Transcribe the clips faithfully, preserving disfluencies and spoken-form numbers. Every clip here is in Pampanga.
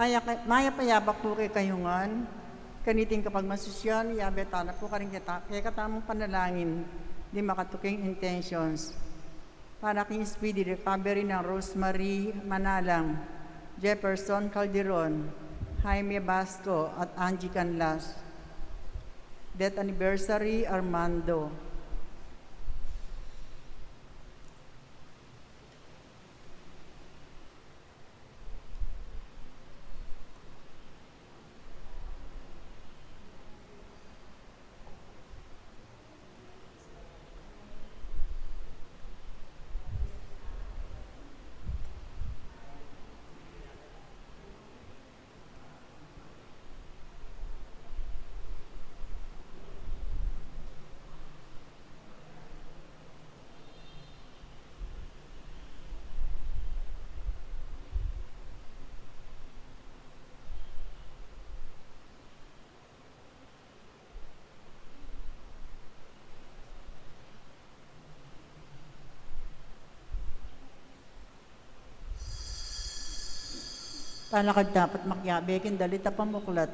Mayap, mayap a yabak pu kekayu ngan, kaniting kapagmasusyan, yabe tana pu karing keta-, kekatamung panalangin, ding makatuking intentions. Para king speedy recovery nang Rosemary Manalang, Jefferson Calderon, Jaime Basco, at Angie Canlas. Death anniversary, Armando. Talakad tapat makiabe king dalit a pamuklat.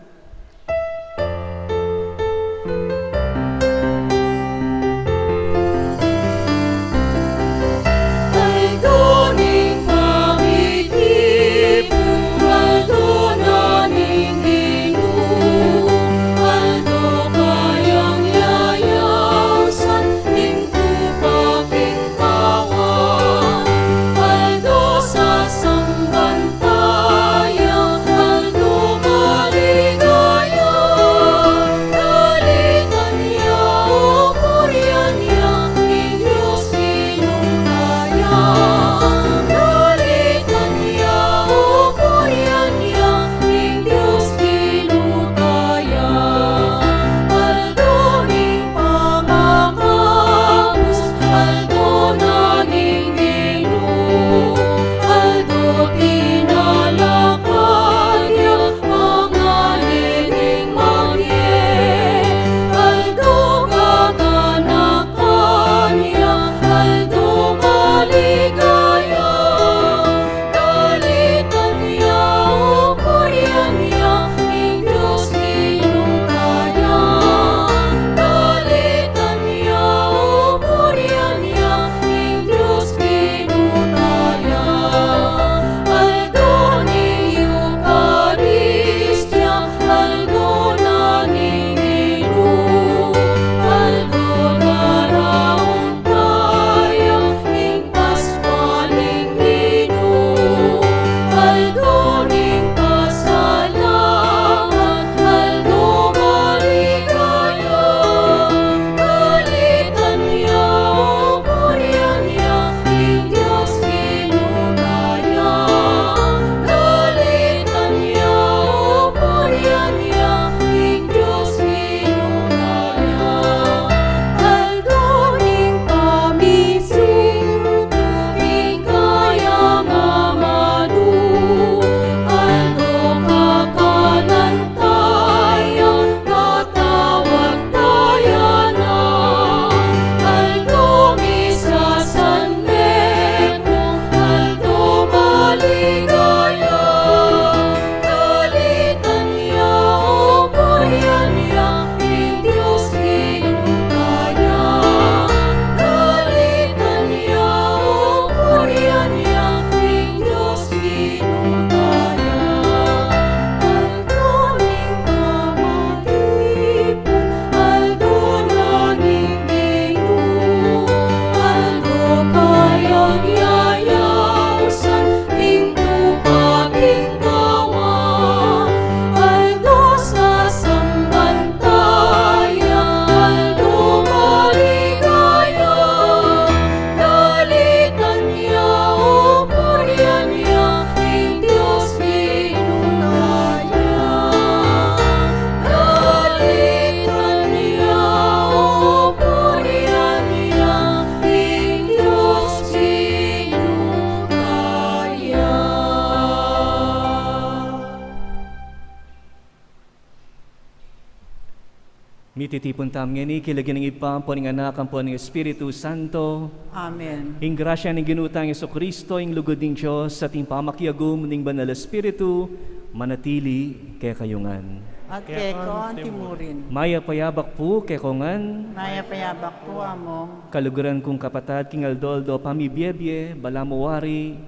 Mititipun tamu ngeni king lagyu ning Ibpa, ampo ning Anak, ampo ning Espiritu Santo. Amen. Ing grasya ning Ginu tang Jesucristo, ing lugud ning Dios, at ing pamakiagum ning Banal Espiritu, Manatili kekayu ngan. At keka anti mu rin. Mayap a yabak pu kekayu ngan. Mayap a yabak pu, Among. Kaluguran kung kapatad, king aldo-aldo pamibiebie, balamu wari,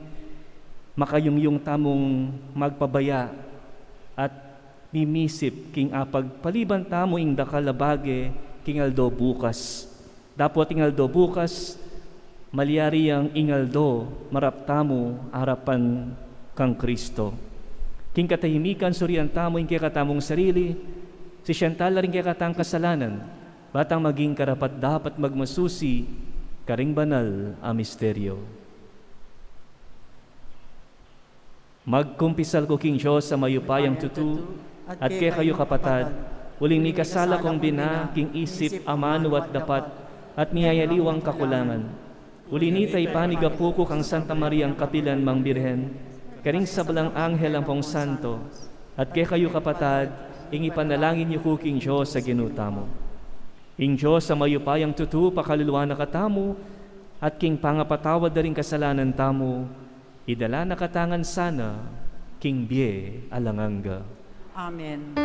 makayungyung tamung magpabaya at mimisip king apagpaliban tamu ing dakal a bage king aldo bukas. Dapot ing aldo bukas, malyari yang ing aldo marap tamu arapan kang Kristo. King katahimikan surian tamu ing kekatamung sarili, sisian tala ring kekatang kasalanan, ba tang maging karapat-dapat magmasusi karing banal a misteryo. Magkumpisal ku king Dios a mayupayang tutu, at kekayu kapatad, uling mikasala kung bina king isip, amanu at dapat, at miyayaliwang kakulangan. Uli nita ipanigapu ku kang Santa Mariang kapilan mang Birhen, karing sablang anghel ampong santo, at kekayu kapatad, ing ipanalangin yu ku king Dios a Ginu tamu. Ing Dios a mayupayang tutu pakaluluan na katamu, at king pangapatawad da ring kasalanan tamu, idala na katamu ngan sana king bie alang angga. Amen.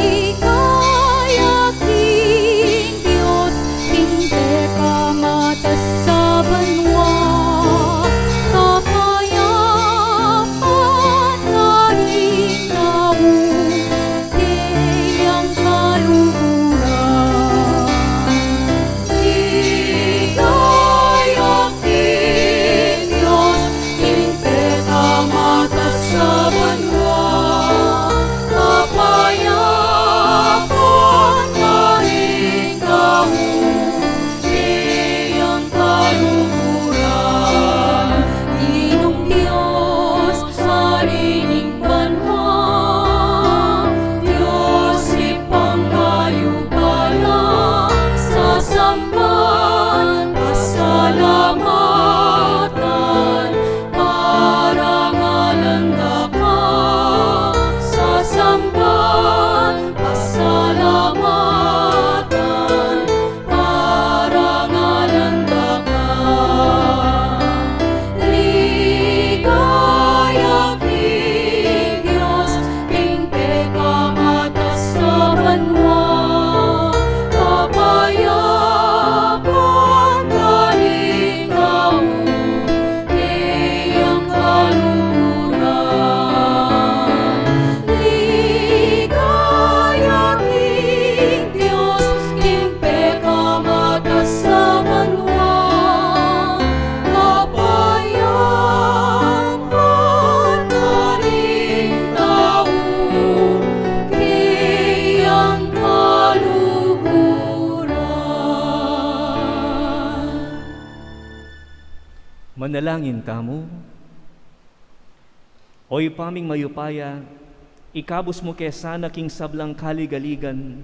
Ligaya king Dios, king pekamatas a banua, kapayapan karing tau, keyang kaluguran. Ligaya king Dios, king pekamatas a banua, kapayapan karing tau, keyang kaluguran. Ginung Dios, Ari ning banua, Dios Ibpang mayupaya, sasamban, pasalamatan, parangalan da ka, sasamban, pasalamatan, parangalan da ka. Ligaya king Dios, king pekamatas a banua, kapayapan karing tau, keyang kaluguran. Ligaya king Dios, king pekamatas a banua, kapayapan karing tau, keyang kaluguran. Manalangin tamu. O Ibpa ming mayupaya, ikabus mu ke sana king sablang kaligaligan,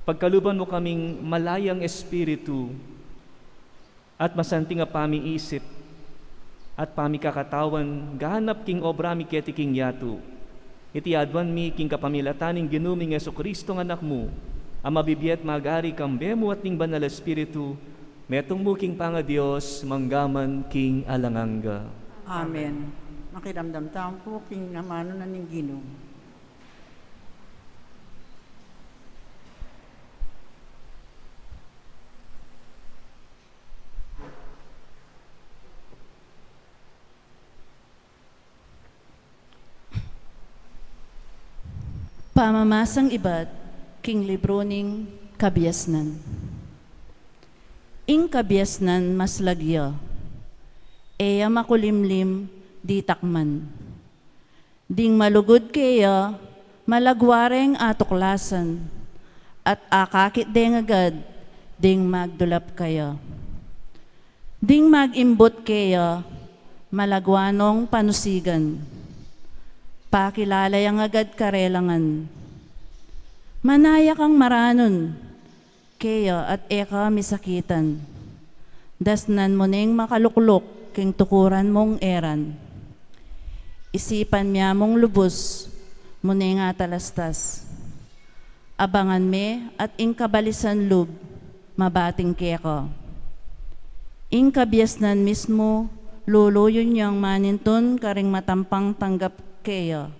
pagkaluban mu kaming malayang espiritu at masanting a pamiisip at pamikakatawan ganap king obra mi keti king yatu. Iti aduan mi king kapamilatan ning Ginu ming Jesucristo nga Anak mu, a mabibie at magari kambe mu at ning Banal Espiritu, metung mu king pangaDios, mangga man king alang angga. Amen. Makiramdam tamu pu king amanu na ning Ginu. Pamamasang ibat king libru ning Kabiasnan. Ing kabiasnan maslag ya, e ya makulimlim ditak man. Ding malugud keya, malagwa reng atuklasan, at akakit de agad ding magdulap kaya. Ding mag-imbut keya, malagwa nong panusigan. Pakilala yang agad karela ngan. Manaya kang maranun keya at e ka misakitan. Dasnan mu neng makalukluk king tukuran mung eran. Isipan mya mung lubus mu neng atalastas. Abangan me at ing kabalisan lub mabating keka. Ing kabiasnan mismu, luluyun yang manintun karing matampang tanggap keya.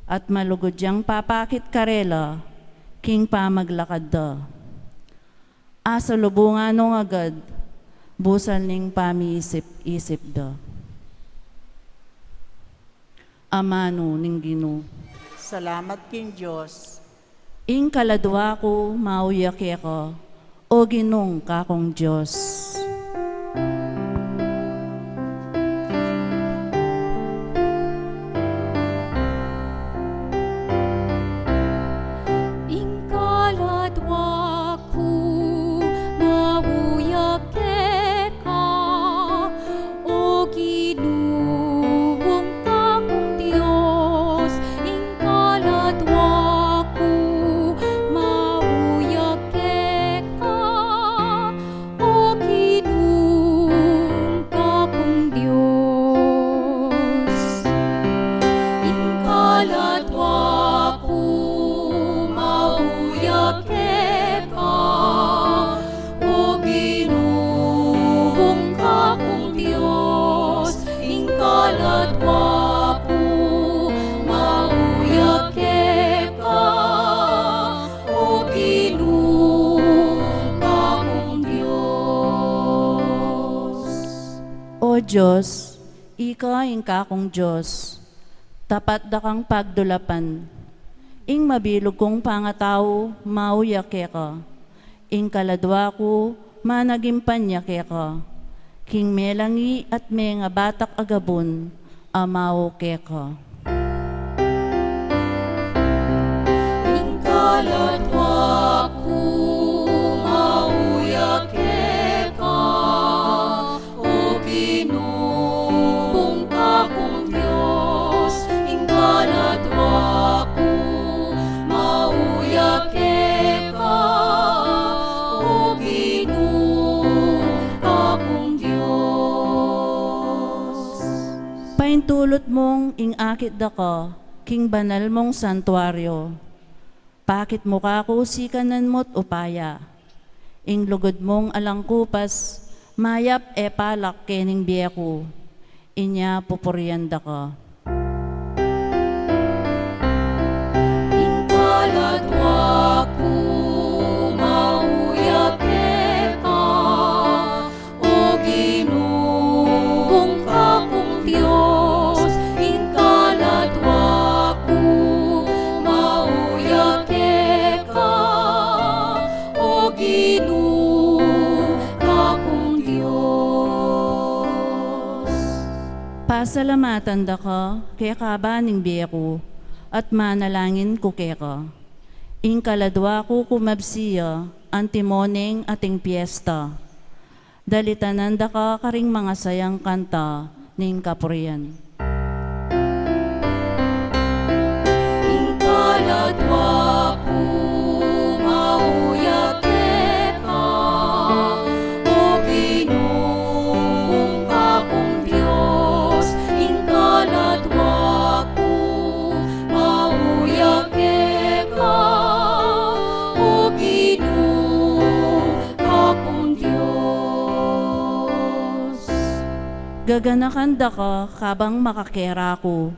At malugud yang papakit karela king pamaglakad da. Asalubungan nong agad busal ning pamiisip-isip da. Amanu ning Ginu. Salamat king Dios. Ing kaladwa ku, mauya keka, O Ginung kakung Dios. Ing kaladwa ku, mauya keka, O Ginung kakung Dios. Ing kaladwa ku, mauya keka, O Ginung kakung Dios. Ing kaladwa ku, mauya keka, O Ginung kakung Dios. Ing kaladwa ku, mauya keka, O Ginung kakung Dios. O Dios, ika ing kakung Dios, tapat da kang pagdulapan. Ing mabilug kung pangatau, mauya keka. Ing kaladwa ku, managimpan ya keka. King melangi at mengabatak a gabun, amau keka. Ing kaladwa ku, mauya keka, O Ginung kakung Dios. Ing kaladwa ku, mauya keka, O Ginung kakung Dios. Paintulut mung ing akit da ka king banal mung santuario. Pakit mu kaku sikanan mu't upaya. Ing lugud mung alang kupas, mayap e palak kening bie ku. Inya pupurian da ka. Ing kaladwa ku, mauya keka, O Ginung kakung Dios. Ing kaladwa ku, mauya keka, O Ginung kakung Dios. Pasalamatan da ka kekaba ning bie ku, at manalangin ku keka. Ing kaladwa ku, kumabsi ya antimo neng ating piesta. Dalitanan da ka karing mangasayang kanta ning kapurian. Ing kaladwa ku, mauya keka, O Ginung kakung Dios. Ing kaladwa ku, mauya keka, O Ginung kakung Dios. Gaganakan da ka kabang makakera ku.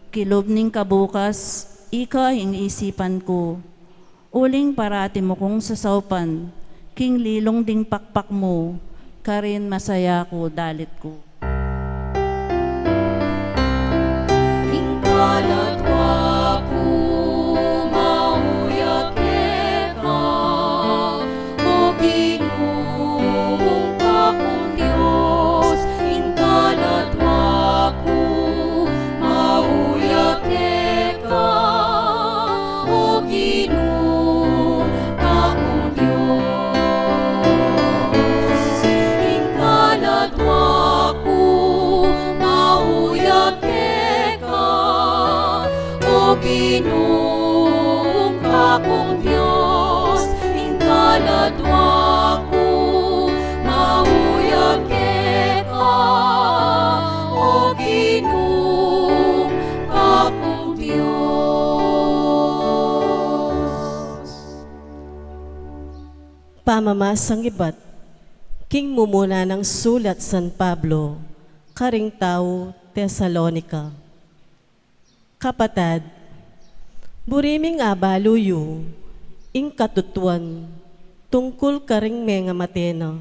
Kilub ning kabukas, ika ing isipan ku. Uling parati mu kung sasaupan king lilung ding pakpak mu, karin masaya ku dalit ku. Ing kaladwa ku, Ginung kakung Dios, ing kaladwa ku, mauyag keka, o Ginung kakung Dios. Pamamasang ibat king mumuna nang sulat San Pablo karing tau Tesalonica. Kapatad, buri ming abalu yu ing katutuan tungkul karing mengamate na,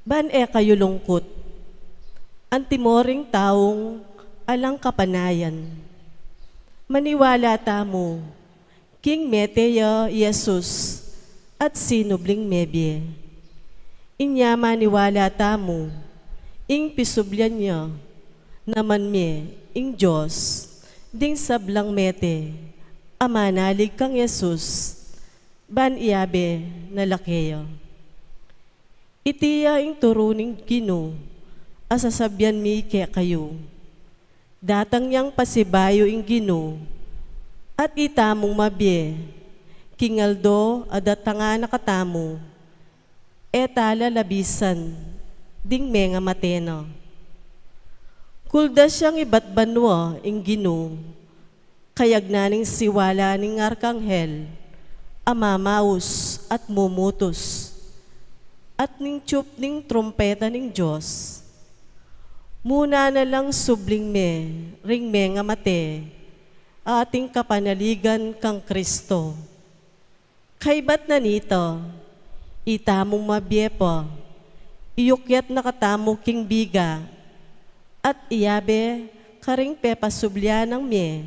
ban e kayu lungkut. Antimo ring taung alang kapanayan, maniwala tamu king mete ya i Jesus at sinubling mebie. Inya maniwala tamu ing pisublian ya naman mie ing Dios ding sablang mete a manalig kang Jesus ban iabe na la keya. Iti ya ing turu ning Ginu a sasabian mi kekayu. Datang yang pasibayu ing Ginu, at itamung mabie king aldo a datangan na katamu, e tala labisan ding mengamate na. Kuldas yang ibat banua ing Ginu, kayagnan ning siwala ning arkanghel a mamaus at mumutus, at ning tiup ning trumpeta ning Dios. Muna na lang subling me ring mengamate a ating kapanaligan kang Kristo. Kaybat na nita, itamung mabie pa, iyukyat na katamu king biga, at iyabe karing pepasublian nang mie,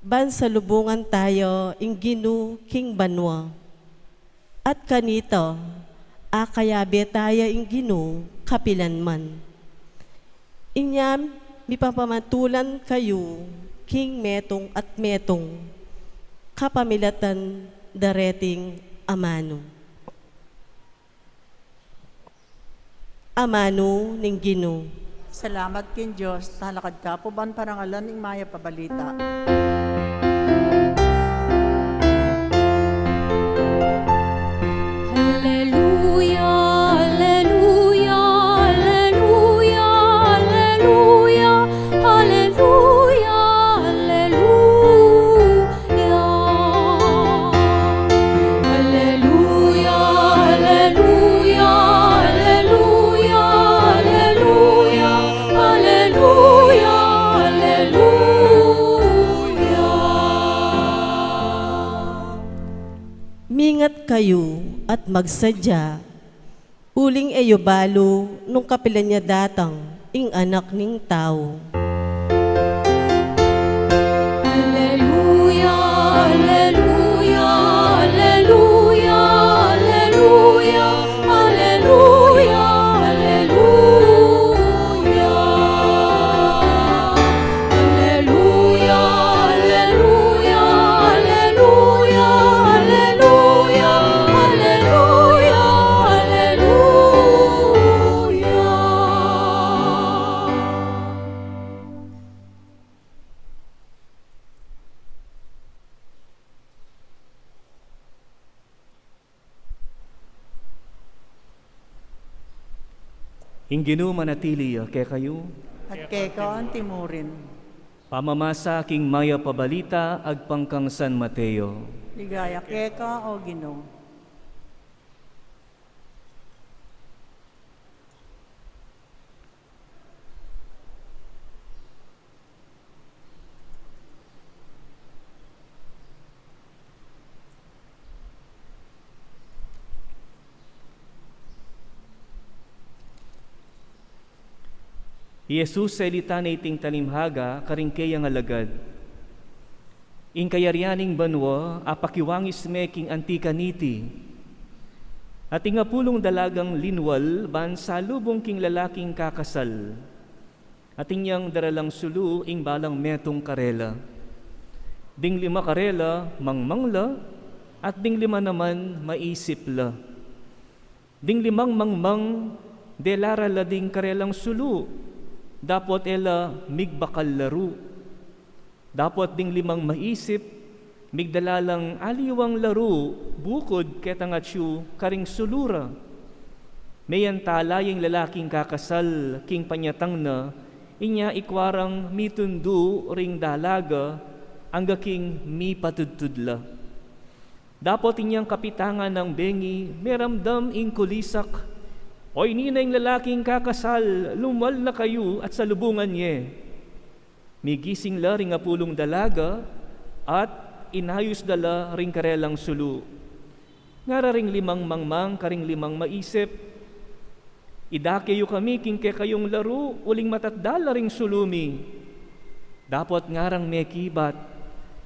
ban salubungan taya ing Ginu king banua. At kanita, akayabe taya ing Ginu kapilan man. Inya mipapamatulan kayu king metung at metung, kapamilatan da reting amanu. Amanu ning Ginu. Salamat king Dios. Talakad ta pu ban parangalan ing mayap a balita. Alleluia, alleluia, alleluia, alleluia, alleluia, alleluia. Alleluia, alleluia, alleluia, alleluia, alleluia, alleluia. Mingat kayu at magsadya, uling e yu balu nung kapilan ya datang ing Anak ning Tau. Alleluia, alleluia, alleluia, alleluia, alleluia, alleluia. Alleluia, alleluia, alleluia, alleluia, alleluia, alleluia. Ing Ginu manatili ya kekayu. At keka antimurin. Pamamasa king Mayap a Balita agpang kang San Mateo. Ligaya keka, O Ginu. I Jesus selita na iting talimhaga karing keyang alagad. Ing kayarian ning banua apakiwangis me king anti kaniti. Ating apulung dalagang linwal ban salubung king lalaking kakasal. Ating yang daralang sulu ing balang metung karela. Ding lima karela mangmang la, at ding lima naman maisip la. Ding limang mangmang, delara la ding karelang sulu, dapot e la migbakal laru. Dapot ding limang maisip, migdala lang aliwang laru bukud ketang atyu karing sulu ra. Meantala ya ing lalaking kakasal king panyatang na, inya ikwa rang mitundu ring dalaga angga king mipatudtud la. Dapot inyang kapitangan nang bengi, meramdam ing kulisak, "Oyni na ing lalaking kakasal, lumwal na kayu at salubungan ye." Migising la ring apulung dalaga at inayus da la ring karelang sulu. Ngara ring limang mangmang karing limang maisip, "Idake yu kami king kekayung laru uling matatdal la ring sulu mi." Dapot ngarang mekibat,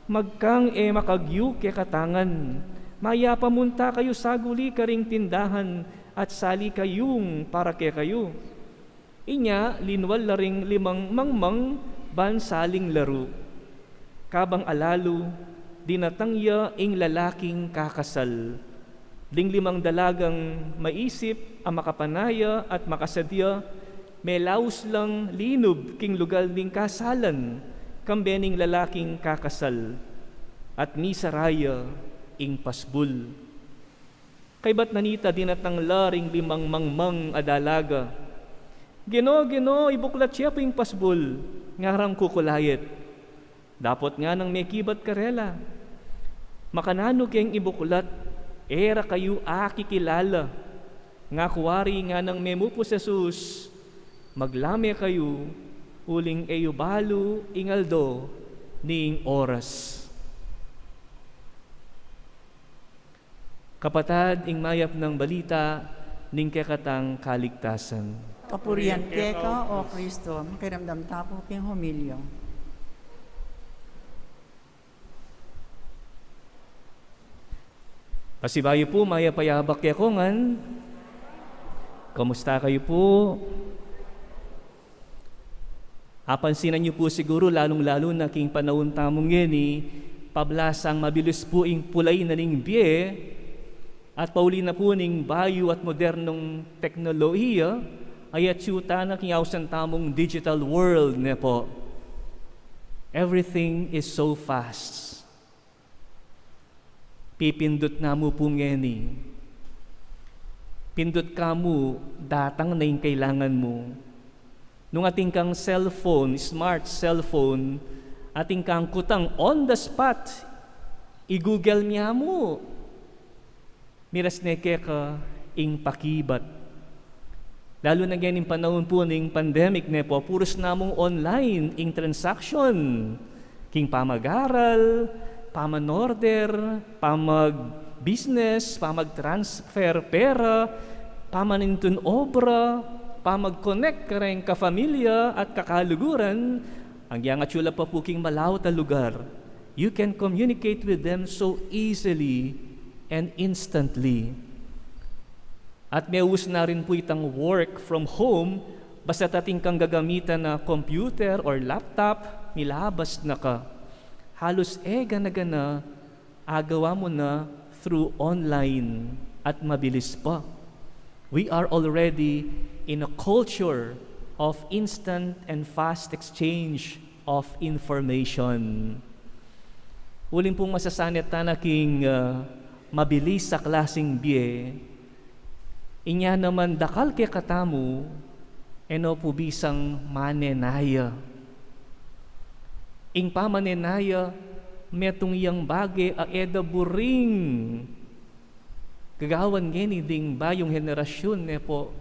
"Magkang e makagyu kekatangan, mayap a munta kayu saguli karing tindahan at sali kayung para kekayu." Inya linwal la ring limang mangmang ban saling laru. Kabang alalu, dinatang ya ing lalaking kakasal. Ding limang dalagang maisip a makapanaya at makasadya, melaus lang linub king lugal ning kasalan, kambe ning lalaking kakasal, at misara ya ing pasbul. Kaybat na nita dinatang la ring limang mangmang a dalaga. "Ginu, Ginu, ibuklat ye pu ing pasbul," ngarang kukulayet. Dapot nganang mekibat karela, "Makananu keng ibuklat? E ra kayu akikilala." Ngakua ri nganang memupu Jesus, "Maglame kayu, uling e yu balu ing aldo ning oras." Kapatad, ing mayap nang balita ning kekatang kaligtasan. Kapurian keka, O Kristo. Makiramdam ta pu king homilya. Pasibayu pu, mayap a yabak kekongan. Kamusta kayu pu? Apansinan yu pu siguru, lalung-lalu na king panaun tamu ngeni, pablasang mabilis pu ing pulain na ning bie, at pauli na pu ning bayu at modernong teknolohiya, ay atyu tana king ausan tamung digital world, ne pu. Everything is so fast. Pipindut na mu pu ngeni. Pindut ka mu, datang na ing kailangan mu. Nung atin kang cellphone, smart cellphone, atin kang kutang on the spot, i-Google me mu. Miras ne keka ing pakibat. Lalu na ngening panaun pu ning pandemic, ne pu, purus na mung online ing transaction, king pamag-aral, pamanorder, pamag-business, pamag-transfer pera, pamanintun obra, pamag-connect kareng kafamilya at kakaluguran, agyang atyu la pa pu king malaut a lugar. You can communicate with them so easily and instantly. At meus na rin pu itang work from home, basta atin kang gagamitan na computer or laptop, milabas na ka. Halos e gana-gana, agawa mu na through online at mabilis pa. We are already in a culture of instant and fast exchange of information. Uling pung masasanit tana king, ah, mabilis a klasing bie, inya naman dakal kekatamu, e no pu bisang manenaya. Ing pamanenaya, metung yang bage a e da buring gagawan ngeni ding bayung henerasyun, ne pu.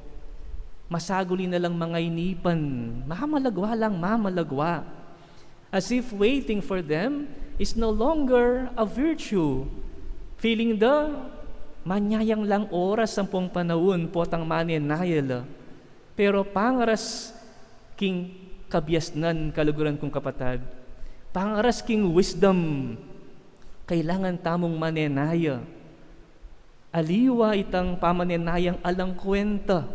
Masaguli na lang mangainipan, mamalagwa lang mamalagwa. As if waiting for them is no longer a virtue. Feeling da, manyayang lang oras ampong panaun potang manenaya la. Pero pangaras king kabiasnan, kaluguran kung kapatad, pangaras king wisdom, kailangan tamung manenaya. Aliwa itang pamanenayang alang kwenta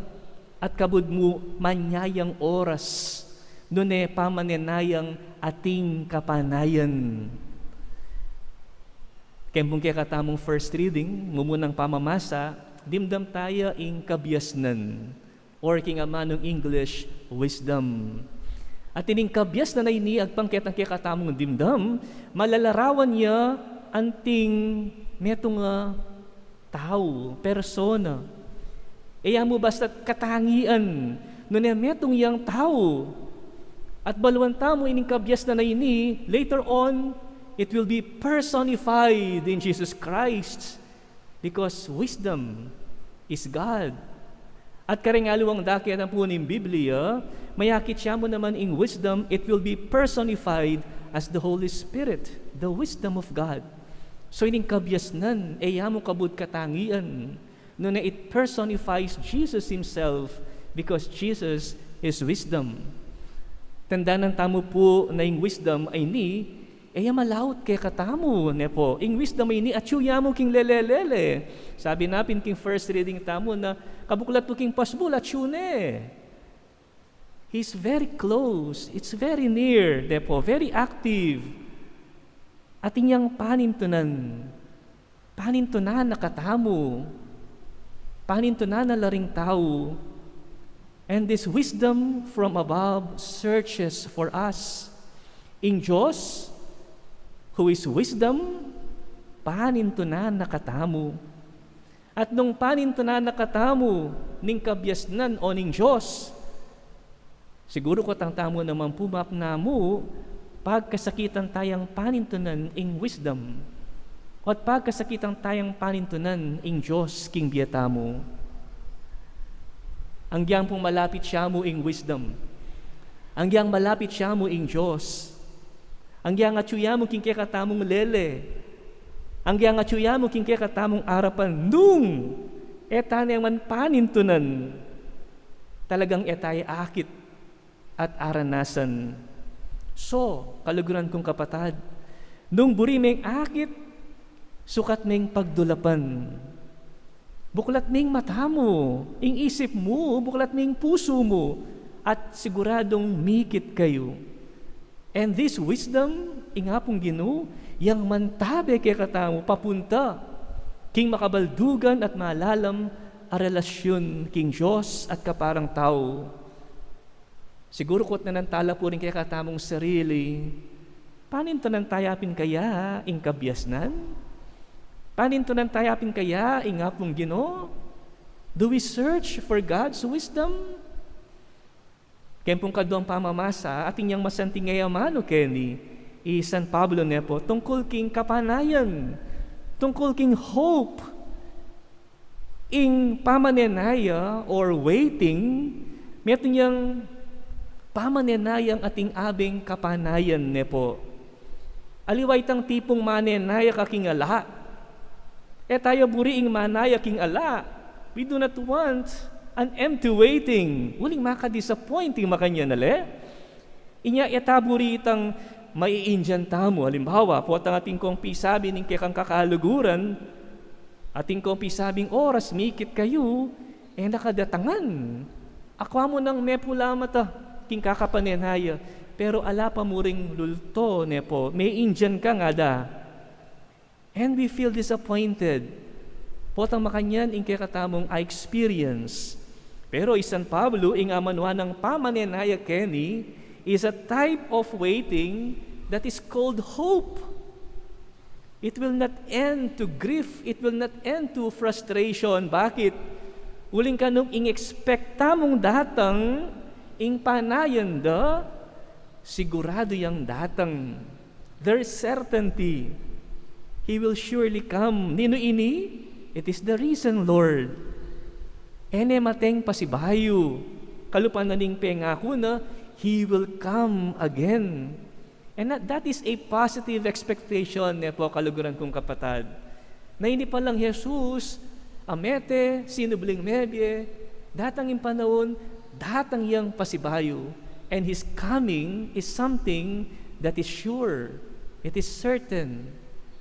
at kabud mu manyayang oras, nune pamanenayang ating kapanayan. Keng pung kekatamung first reading, mumunang pamamasa, dimdam taya ing kabiasnan, or king amanung English, wisdom. At ining kabiasnan a ini agpang ketang kekatamung dimdam, malalarawan ya anting metung a tau, persona. E ya mu basta't katangian, nune metung yang tau. At baluan tamu ining kabiasnan a ini, later on, it will be personified in Jesus Christ. Because wisdom is God. At kareng aliwang dakal na pu ning Biblia, mayakit ya mu naman ing wisdom, it will be personified as the Holy Spirit, the wisdom of God. So ining kabiasnan, e ya mu kabud katangian, nune it personifies Jesus himself because Jesus is wisdom. Tandanan tamu pu na ing wisdom a ini, e ya malaut kekatamu, ne pu. Ing wisdom a ini atyu ya mu king lele-lele. Sabi na pin king first reading tamu na kabuklat pu king pasbul, atyu ne. He's very close. It's very near, ne pu. Very active. Atin yang panintunan. Panintunan na katamu. Panintunan na la ring tau. And this wisdom from above searches for us. Ing Dios, who is wisdom, panintunan na katamu. At nung panintunan na katamu ning kabiasnan o ning Dios, siguru kutang tamu naman pu mapnamu, pagkasakitan tayang panintunan ing wisdom, at pagkasakitan tayang panintunan ing Dios king bie tamu. Anggiyang pung malapit ya mu ing wisdom, anggiyang malapit ya mu ing Dios, anggiyang atyu ya mu king kekatamung lele, anggiyang atyu ya mu king kekatamung arapan, nung e ta ne man panintunan, talagang e ta ya akit at aranasan. So, kaluguran kung kapatad, nung buri meng akit, sukat meng pagdulapan. Buklat meng mata mu, ing isip mu, buklat meng pusu mu, at siguradung mikit kayu. And this wisdom, ing Apung Ginu, yang mantabe kekatamu papunta king makabaldugan at malalam a relasyun king Dios at kaparang tau. Siguru kutnanan tala pu rin kekatamung sarili, panintunan taya pin kaya ing kabiasnan? Panintunan taya pin kaya ing Apung Ginu? Do we search for God's wisdom? Ken pung kaduang pamamasa, atin yang masanting a amanu keni i San Pablo ne pu tungkul king kapanayan, tungkul king hope. Ing pamanenaya or waiting, metung yang pamanenayang atin abeng kapanayan ne pu. Aliwa itang tipung manenaya ka king ala. E taya buri ing manaya king ala. We do not want an empty waiting. Uling maka-disappoint ing makanyan, ale? Inya e ta buri itang maiindian tamu. Alimbawa, potang atin kong pisabi ning kekang kakaluguran, atin kong pisabing oras, mikit kayu, e na ka datangan. Akwa mu nang mepulamat a king kakapanenaya, pero ala pa mu ring lulto ne pu, maiindian ka ngada. And we feel disappointed. Potang makanyan ing kekatamung a-experience. Pero i San Pablo, ing amanuan nang pamanenaya keni, is a type of waiting that is called hope. It will not end to grief. It will not end to frustration. Bakit? Uling kanung ing expect tamung datang, ing panayan da, sigurado yang datang. There's certainty. He will surely come. Ninu ini? It is the risen Lord. E ne mateng pasibayu. Kalupa na ning pengaku na, He will come again. And that, that is a positive expectation, ne pu, kaluguran kung kapatad. Na ini palang Jesus, a mete, sinubling mebie, datang ing panaun, datang yang pasibayu, and His coming is something that is sure, it is certain.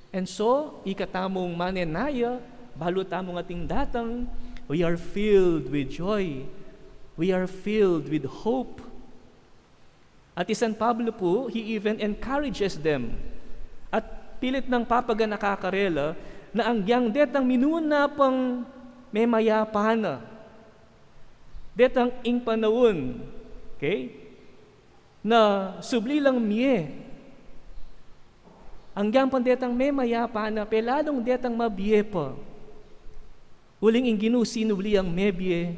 And so, ikatamung manenaya, balu tamung ating datang, we are filled with joy, we are filled with hope. At i San Pablo pu, he even encourages them. At pilit nang papaganaka karela na anggiyang detang minuna pang memayapa na. Detang ing panaun. Okay? na subli lang mie. Anggang pang detang memayapa na, pelalung detang mabie pa. Uling ing Ginu sinubli yang mebie,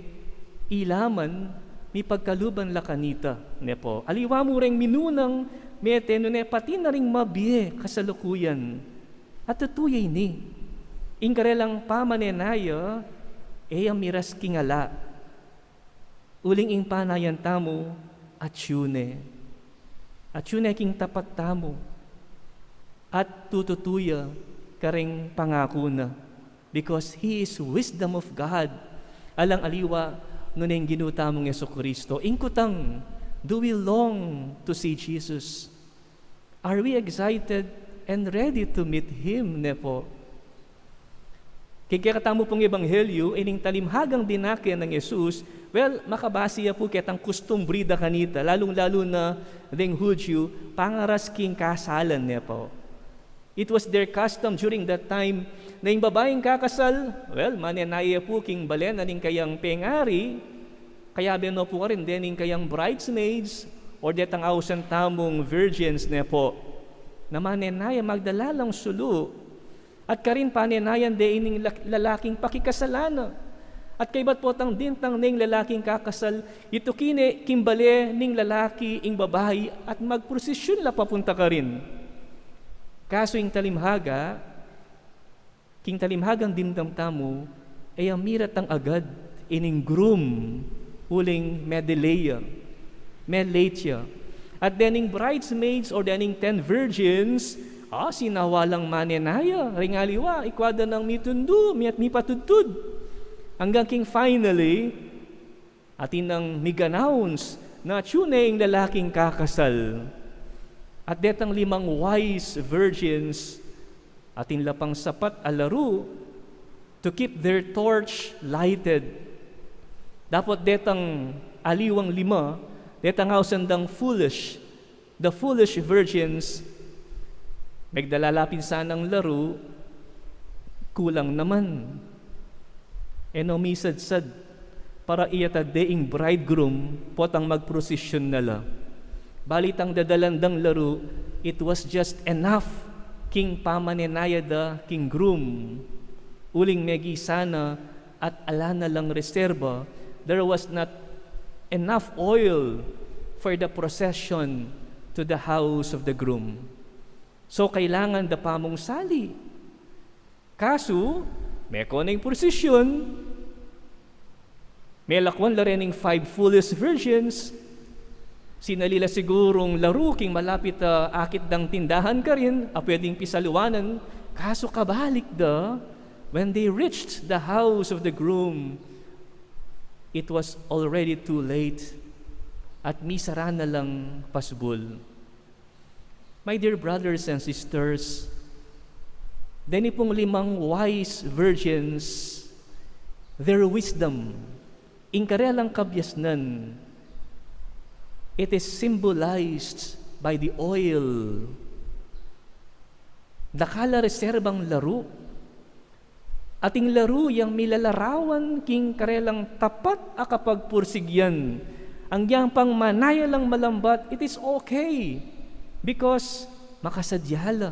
ila man mipagkaluban la kanita, ne po. Aliwa mu reng minunang mete, nune pati na ring mabie kasalukuyan. At tutu ya ini, ing karelang pamanenaya, e ya miras king ala. Uling ing panayan tamu, atyu ne. Atyu ne king tapat tamu. At tututu ya karing pangaku na. Because He is wisdom of God. Alang aliwa, nune ing Ginu tamung Jesucristo. Ing kutang, do we long to see Jesus? Are we excited and ready to meet Him, ne po? King kekatamu pung ebanghelyu, ining talimhagang dinake nang Jesus, well, makabase ya pu ketang kustumbre da kanita, lalung-lalu na deng Hudyu, pangaras king kasalan, ne po. It was their custom during that time na ing babaing kakasal, well, manenaya pu king bale na ning kayang pengari, kayabe no pu karin dening kayang bridesmaids, or detang ausan tamung virgins, ne po. Na manenaya magdala lang sulu. At karin panenayan de ining lak-, lalaking pakikasalan na. At kaybat potang dintang neng lalaking kakasal, ituki ne king bale ning lalaki ing babai at magprosesyon la papunta karin. Kasu ing talimhaga, king talimhagang dimdam tamu, e ya miratang agad ining groom, uling me-delay ya, me-late ya. At dening bridesmaids or dening ten virgins, ah, sinawa lang manenaya, ring aliwa, ikwa da nang mitundu, mi-, mipatudtud. Anggang king finally, atin nang mig-announce na atyu ne ing lalaking kakasal. At detang limang wise virgins, atin la pang sapat a laru to keep their torch lighted. Dapot detang aliwang lima, detang ausan dang foolish, the foolish virgins, megdala la pin sanang laru, kulang naman. E no misadsad para iyatad de ing bridegroom potang magprosesyon na la. Balitang dadalan dang laru, it was just enough king pamanenaya da king groom. Uling megisa na at ala na lang reserba, there was not enough oil for the procession to the house of the groom. So, kailangan da pa mung sali. Kasu, meko na ing prosesyon, melakwan la rin ing five foolish virgins, sinali la sigurung laru king malapit a akit dang tindahan karin, a pwedeng pisaluanan, kasu kabalik da, when they reached the house of the groom, it was already too late, at misara na lang pasbul. My dear brothers and sisters, deni pung limang wise virgins, their wisdom, ing karelang kabiasnan, it is symbolized by the oil. Dakal a reserbang laru, ating laru yang milalarawan king karelang tapat a kapagpursigyan. Agyang pang manaya lang malambat, it is okay. Because makasadya la.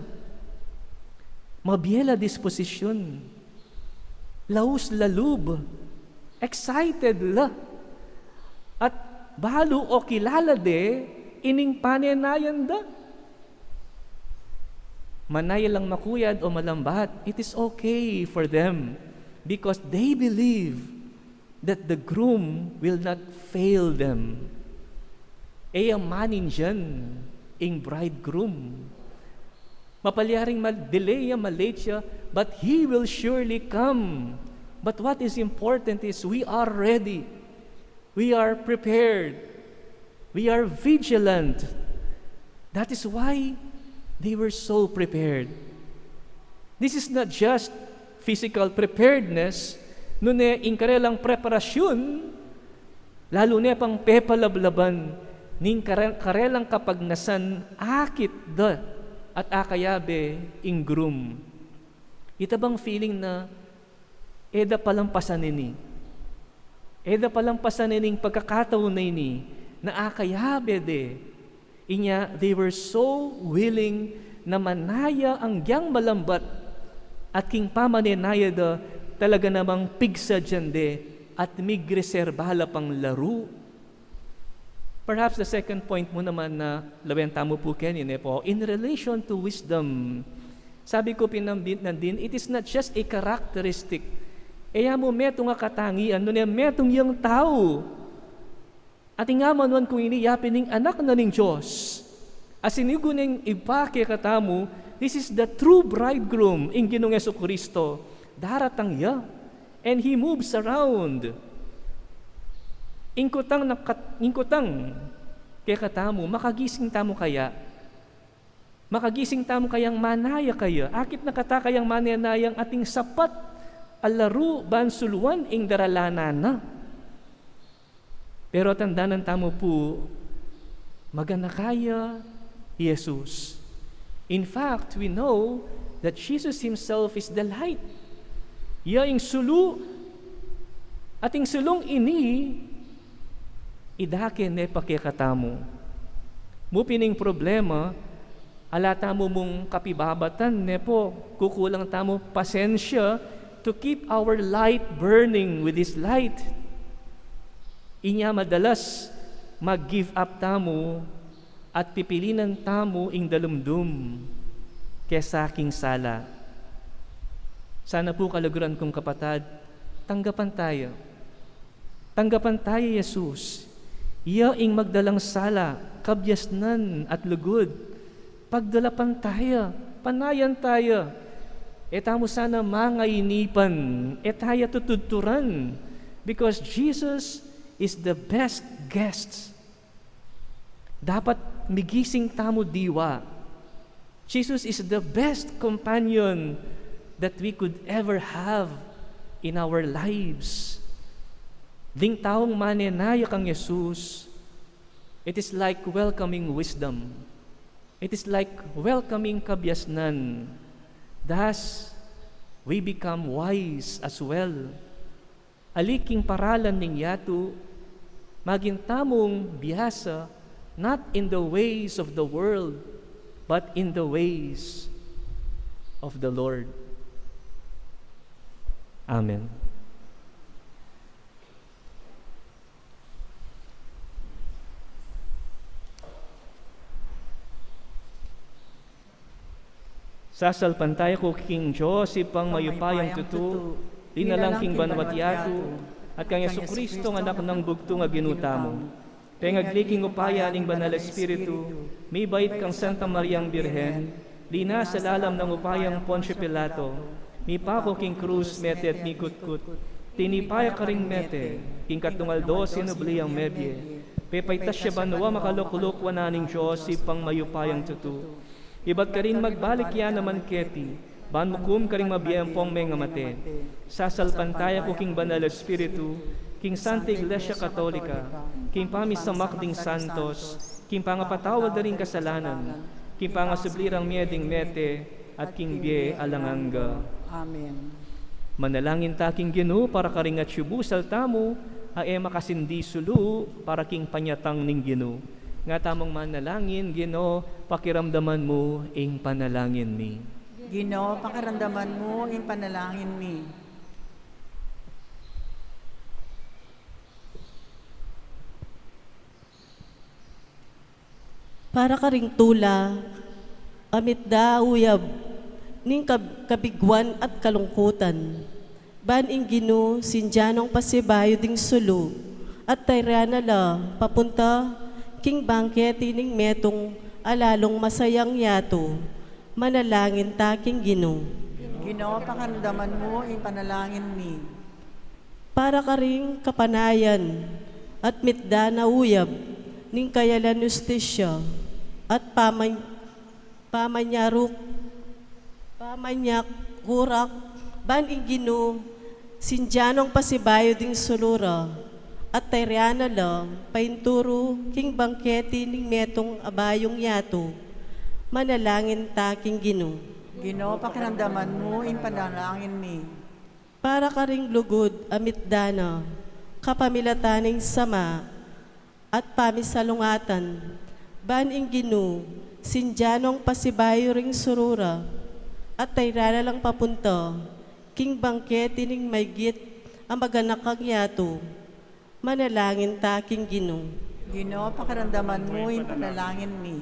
Mabie la disposisyon. Laus la lub. Excited la. At balu o kilala de ining panenayan da. Manaya lang makuyad o malambat, it is okay for them because they believe that the groom will not fail them. E ya manindyan ing bridegroom. Mapalyaring ma-delay ya, ma-late ya, but he will surely come. But what is important is we are ready. We are prepared. We are vigilant. That is why they were so prepared. This is not just physical preparedness, nune ing karelang preparasyun, lalu ne pang pepalablaban ning kare-, karelang kapagnasan akit da at akayabe ing groom. Ita bang feeling na e da palampasan ini. E da palampasan ining pagkakataon na ini na akayabe de Inya, they were so willing na manaya anggyang malambat, at king pamanenaya da, talaga namang pigsadyan de at migreserba la pang laru. Perhaps the second point mu naman na lawen tamu pu keni, ne pu, in relation to wisdom. Sabi ku pin nandin, it is not just a characteristic. E ya mu metung a katangian, nune metung yang tau. Atin ya manuan ku ini, ya pin ing Anak na ning Dios a sininugu ning Ibpa kekatamu, this is the true bridegroom, ing Ginung Jesucristo. Daratang ya, and He moves around. Ing kutang na kat-, ing kutang kekatamu, makagising tamu kaya? Makagising tamu kayang manaya kaya? Akit na kata kayang manenayang ating sapat a laru ban suluan ing daralanan na? Pero tandanan tamu pu, maganaka ya i Jesus. In fact, we know that Jesus himself is the light. Ya ing sulu, at ing sulung ini, idake ne pa kekatamu. Mu pin ing problema, ala tamu mung kapibabatan, ne pu, kukulang tamu pasensya to keep our light burning with His light. Inya madalas mag-give up tamu at pipilinan tamu ing dalumdum kesa king sala. Sana pu, kaluguran kung kapatad, tanggapan taya. Tanggapan taya i Jesus. Ya ing magdalang sala, kabiasnan at lugud. Pagdalapan taya, panayan taya. E tamu sana mangainipan, e taya tutudturan. Because Jesus is the best guest. Dapat migising tamu diwa. Jesus is the best companion that we could ever have in our lives. Ding taung manenaya kang Jesus, it is like welcoming wisdom. It is like welcoming kabiasnan. Thus, we become wise as well. Ali king paralan ning yatu, maging tamung biasa, not in the ways of the world, but in the ways of the Lord. Amen. Sasalpantaya ku king Dios, Ibpang mayupayang tutu, linalang king banwa't yatu, at kang Jesucristo, Anak nang bugtung a Ginu tamu. Pengagli king upaya ning Banal Espiritu, mibait kang Santa Mariang Birhen, linasa lalam nang upayang Poncio Pilato, mipaku king krus, mete at mikutkut, tinipa ya karing mete, king katlung aldo sinubli yang mebie, pepaitas ya banua, makalukluk wanan ning Dios, Ibpang mayupayang tutu. Ibat karin magbalik ya naman keti, ban mukum karing mabie ampong mengamate. Sasalpantaya ku king Banal Espiritu, king Santa Iglesia Katolika, king pamisamak ding santos, king pangapatawad da ring kasalanan, king pangasubli rang mie ding mete, at king bie alang angga. Amen. Manalangin ta king Ginu para karing atyu busal tamu a e makasindi sulu para king panyatang ning Ginu. Nga tamung manalangin. Ginu, pakiramdaman mu ing panalangin mi. Ginu, pakiramdaman mu ing panalangin mi. Para karing tula a mitda a uyab ning kab-, kabiguan at kalungkutan. Ban ing Ginu sindian nong pasibayu ding sulu, at tayran na la papunta king bangketi ning metung a lalung masayang yatu. Manalangin ta king Ginu. Ginu, pakiramdaman mu ing panalangin mi. Para karing kapanayan at mitda na uyab ning kayalan, ustisya, at paman-, pamanyaruk, pamanyakurak, ban ing Ginu sindian nong pasibayu ding sulu ra, at tayran na la painturu king bangketi ning metung a bayung yatu. Manalangin ta king Ginu. Ginu, pakiramdaman mu ing panalangin mi. Para karing lugud a mitda na kapamilatan ning sama at pamisalungatan, Ban ing Ginu, sindian nong pasibayu ring suru ra, at tayran na lang papunta king bangkete ning maygit a maganakang yatu. Manalangin ta king Ginu. Ginu, pakiramdaman mu ing panalangin mi.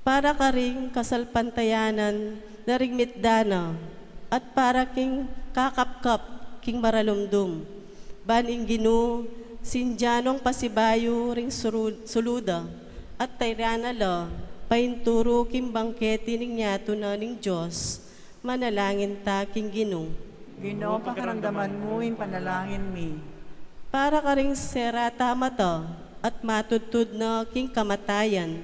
Para karing kasalpantayanan da ring mitda na, at para king kakapkap king maralumdum. Ban ing Ginu, sindian nong pasibayu ring suru-, sulu da, at tayran na la painturu king bangkete ning yatu na ning Dios. Manalangin ta king Ginu. Ginu, pakiramdaman mu ing panalangin mi. Para karing sera tang mata at matudtud na king kamatayan.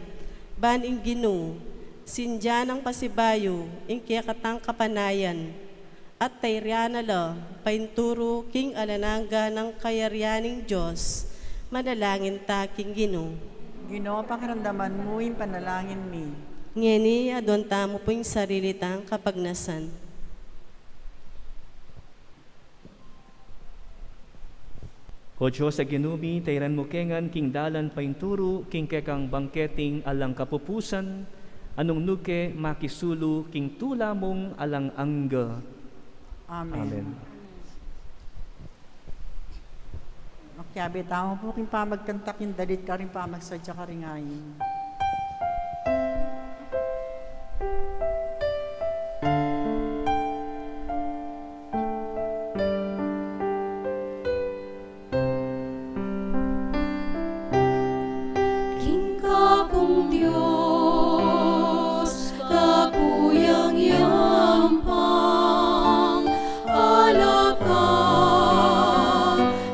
Ban ing Ginu, sindian nang pasibayu ing kekatang kapanayan, at tayran na la painturu king alang angga nang kayarian ning Dios. Manalangin ta king Ginu. Ginu, pakiramdaman mu ing panalangin mi. Ngeni, aduan tamu pu ing sarili tang kapagnasan. O Dios a Ginu mi, tayran mu ke ngan king dalan painturu king kekang bangketing alang kapupusan, a nung nu ke makisulu king tula mung alang angga. Amen. Amen. Makiabe tamu pu king pamagkanta king dalit karing pamagsadya karing ayin. King kakung Dios, kakuyang yampang, ala ka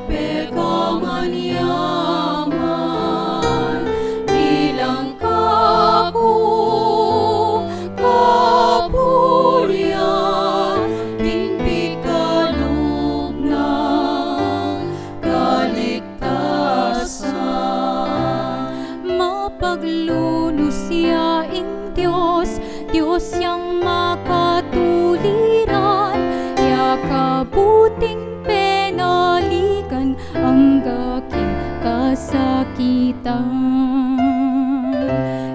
pekamanyaman, bilang kakung kapurian, king pikalub nang kaligtasan. Mapaglunus ya ing Dios, Dios yang makatuliran, ya kabuting penalikan, angga king kasakitan.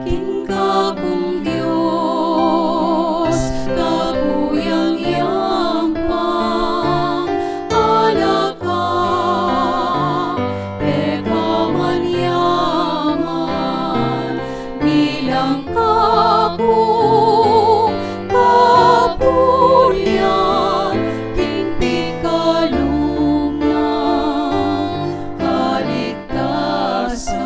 King kakung Dios, kakuyang yampang, ala ka pekamanyaman, bilang kakung kapurian, king pikalub nang kaligtasan.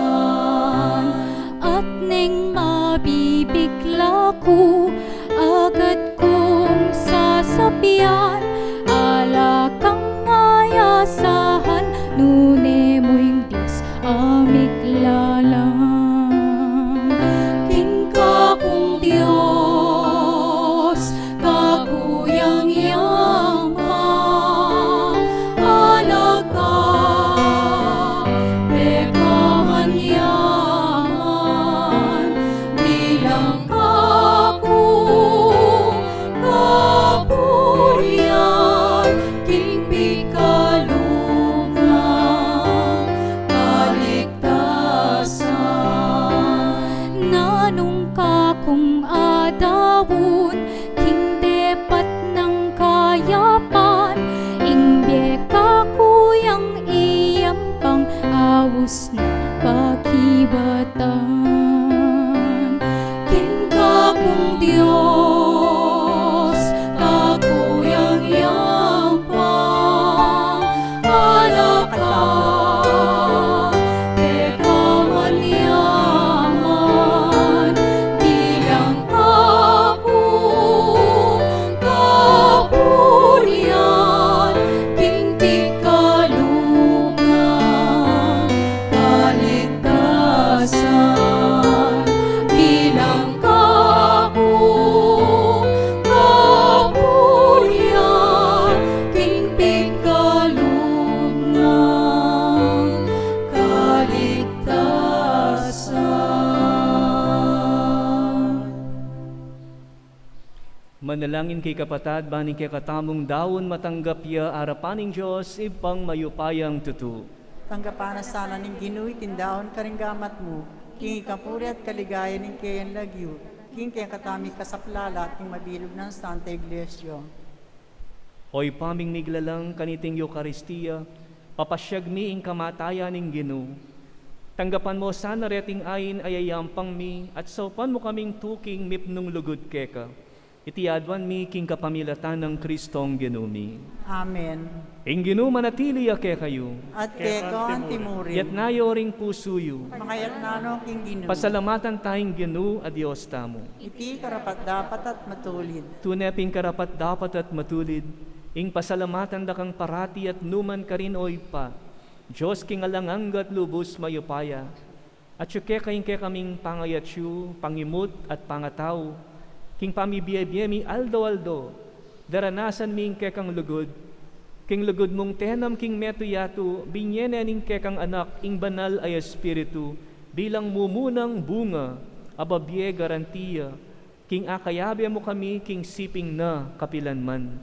At neng mabibigla ku, agad kung sasabian, ala kang ayasahan, nune mu ing Dios a miglalang. King kakung Dios, kakuyang yampang, ala ka pekamanyaman, bilang kakung kapurian, king pikalub nang kaligtasan. Nanung kakung adaun, king depat nang kayapan, ing bie kakuyang iyampang, aus na pakibatan. King kakung Dios, kakuyang yampang, ala ka pekamanyaman, bilang kakung kapurian, king pikalub nang kaligtasan, bilang kakung kapurian, king pikalub nang kaligtasan. Manalangin kayu, kapatad, ban ing kekatamung daun matanggap ya arapan ning Dios, Ibpang mayupayang tutu. Tanggapan na sana ning Ginu iting daun karing gamat mu. King ikapuri at kaligayan ning keyang lagyu, king kekatang mikasaplala at king mabilug nang Santa Iglesia. O Ibpa ming miglalang, kaniting Eukaristia, papasyag mi ing kamatayan ning Ginu. Tanggapan mo sana reting ain a yayampang mi, at saupan mo kaming tuking mipnung lugud keka. Iti aduan mi king kapamilatan nang Kristong Ginu mi. Amen. Ing Ginu manatili ya kekayu. At keka antimurin. Itas yu ring pusu yu. Makatas no king Ginu. Pasalamatan taya ing Ginu a Dios tamu. Iti karapat-dapat at matulid. Tune pin karapat-dapat at matulid, ing pasalamatan da kang parati at nukarin man, o Ibpa, Dios king alang angga at lubus mayupaya. Atiu keka ing kekaming pangayatsu, pangimut at pangatau, king pamibie-bie mi aldo-aldo, daranasan mi ing kekang lugud. King lugud mung tenam king metung yatu, binie ne ning kekang Anak ing Banal a Espiritu, bilang mumunang bunga, a babie garantia, king akayabe mu kami king siping na kapilanman.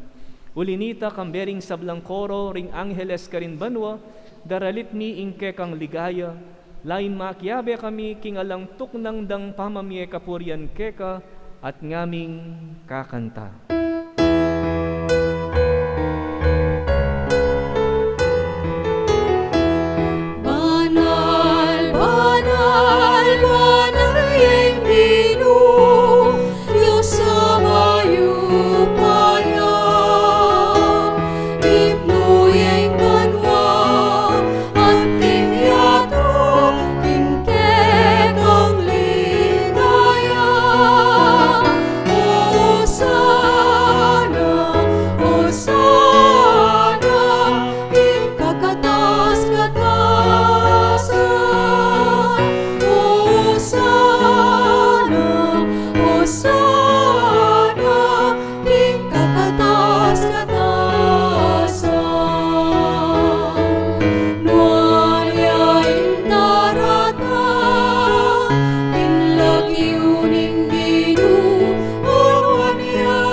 Uli nita, kambe ring sablang koro ring angheles karin banua, daralit mi ing kekang ligaya, lain makiabe kami king alang tuknang dang pamamie kapurian keka, at ngaming kakanta. Banal, banal, banal ya ing Ginu, Dios a mayupaya. Mipnu ya ing banua, anting yatu, king kekang ligaya. Osana, Osana, king kakatas-katasan. Osana, Osana, king kakatas-katasan. Nuan ya ing daratang, ing lagyu ning Ginu, o nuan ya,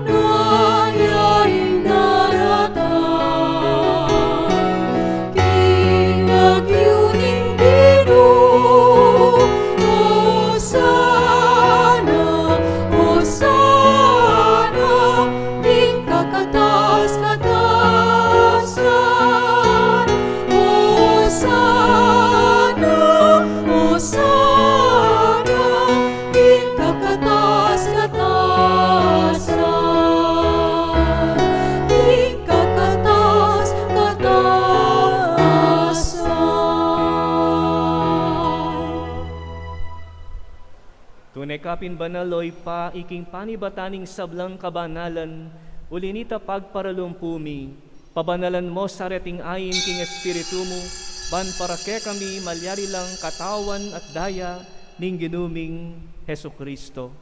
nuan ya ing daratang. King lagyu ning Ginu, Osana, Osana, king kakatas-katasan. Osana, Osana, king kakatas-katasan, king kakatas-katasan. Tune ka pin banal, o Ibpa, iking panibatan ning sablang kabanalan, uli nita pagparalumpu mi, pabanalan mo sa reting ain king Espiritu mu, ban para kekami malyari lang katawan at daya ning Ginu ming Jesucristo.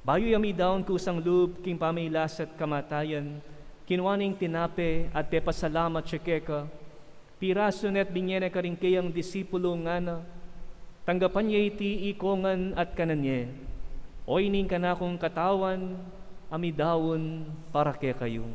Bayu ya midaun kusang lub king pamagkasakit at kamatayan, kinua ne ing tinape at pepasalamat ya keka, pirasu ne at binie ne karing keyang disipulu, ngana: Tanggapan ye iti ikongan at kanan ye. O ini ing kanakung katawan a midaun para kekayu.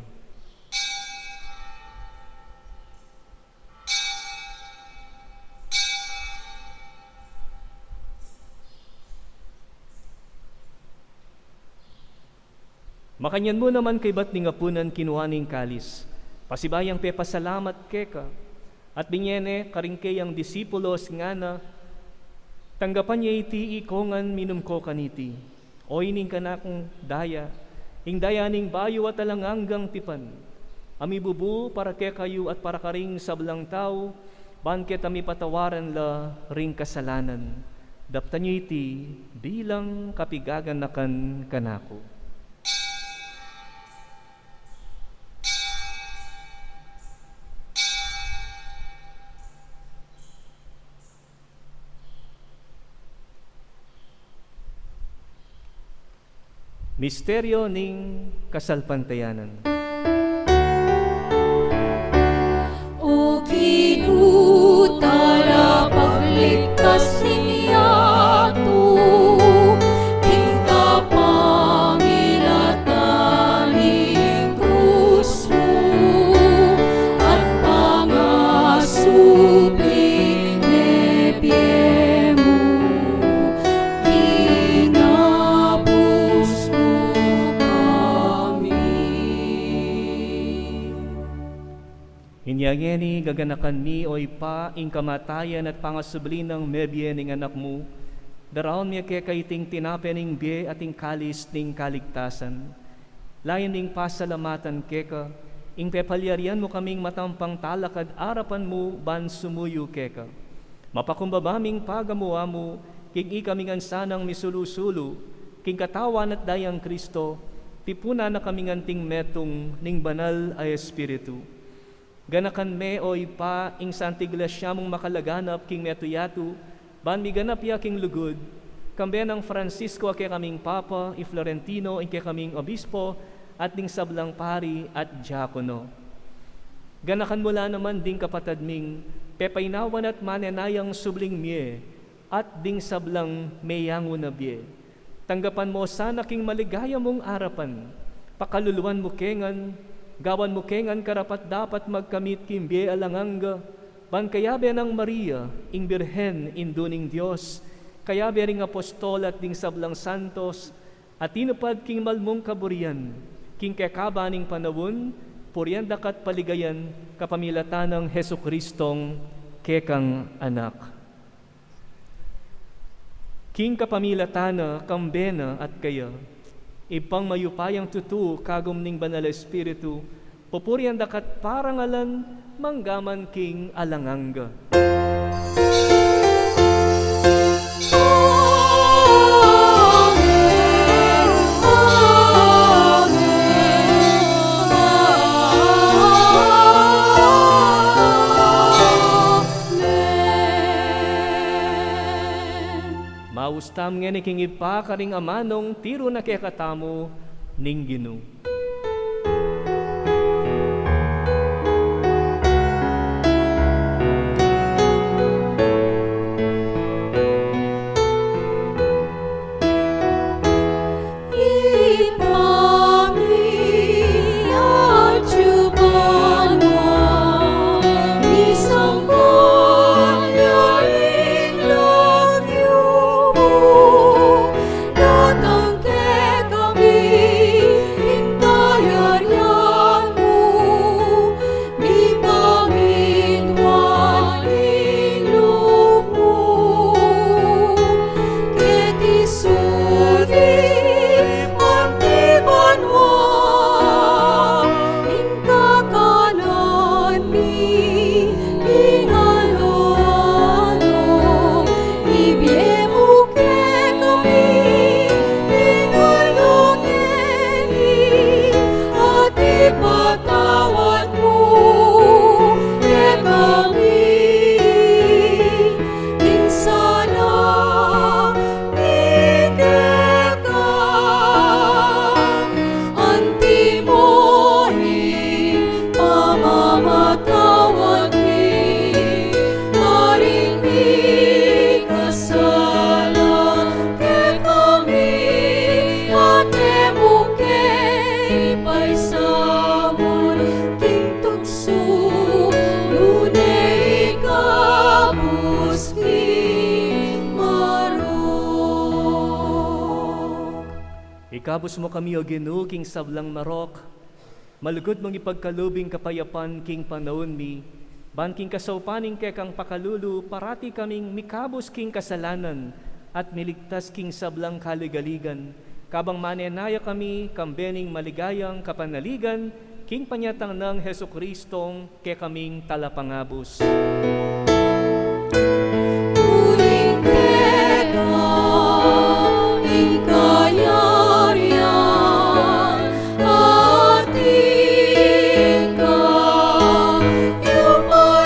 Makanyan mu naman kaybat ning apunan, kinua ne ing kalis, pasibayu yang pepasalamat keka, at binie ne karing keyang disipulus, ngana: Tanggapan ye iti ikongan, minum ko kaniti. O ini ing kanakung daya, ing daya ning bayu at alang anggang tipan, a mibubu para kekayu at para karing sablang tau, ban keta mipatawaran la ring kasalanan. Daptan ye iti bilang kapigaganakan kanaku. Misteryo ning kasalpantayanan. O Ginu, talapagligtas ning yatu, king kapamilatan ning krus mu at pangasubli Inya ngeni, gaganakan mi, o Ibpa, ing kamatayan at pangasubli nang mebie ning Anak mu, daraun mi keka iting tinape ning bie at ing kalis ning kaligtasan. Lain ming pasalamatan keka ing pepalyarian mu kaming matampang talakad arapan mu ban sumuyu keka. Mapakumbaba ming pagamu-amu king ikami ngan sanang misulu-sulu king Katawan at Dayang Kristo, tipunan na kaming anting metung ning Banal a Espiritu. Ganakan me, o Ibpa, ing Santa Iglesia mung makalaganap king metung yatu, ban miganap ya king lugud, kambe nang Francisco a kekaming Papa, i Florentino ing kekaming Obispo, at ding sablang pari at diakono. Ganakan mu la naman ding kapatad ming pepainawan at manenayang subling mie, at ding sablang meyangu na bie. Tanggapan mu sana king maligaya mung arapan. Pakaluluan mu ke ngan, gawan mu ke ngan karapat-dapat magkamit king bie alang angga, ban kayabe nang Maria, ing Birhen, Indu ning Dios, kayabe ring apostol at ding sablang santos, a tinupad king mal mung kaburian, king kekaban ning panaun, purian da ka at paligayan kapamilatan nang Jesucristong kekang Anak. King kapamilatan na, kambe na at kaya, Ibpang mayupayang tutu, kagum ning Banal a Espiritu, pupurian da ka at parangalan manggaman king alang angga. Maus tamu ngeni king Ibpa karing amanung tiru na kekatamu ning Ginu. Ibpa mi, atyu ka banua, misamban ya ing lagyu mu, datang kekami ing kayarian mu, mipamintuan ing lub mu keti sulip anti banua. Ing kakanan mi king alu-alu ibie mu kekami king aldo ngeni, at ipatawad mu kekami ing sala mi keka, anti mu ing pamamatawad mi karing mikasala kekami, at e mu ke paisaul king tuksu, nune ikabus king marok. Ikabus mu kami, O Ginu, king sablang marok. Malugud mung ipagkalub ing kapayapan king panaun mi, ban king kasaupan ning kekang pakalulu, parati kaming mikabus king kasalanan at miligtas king sablang kaligaligan, kabang manenaya kami kambe ning maligayang kapanaligan king panyatang nang Jesucristong kekaming Talapangabus. Uling keka ing kayarian, at ing kayupayan,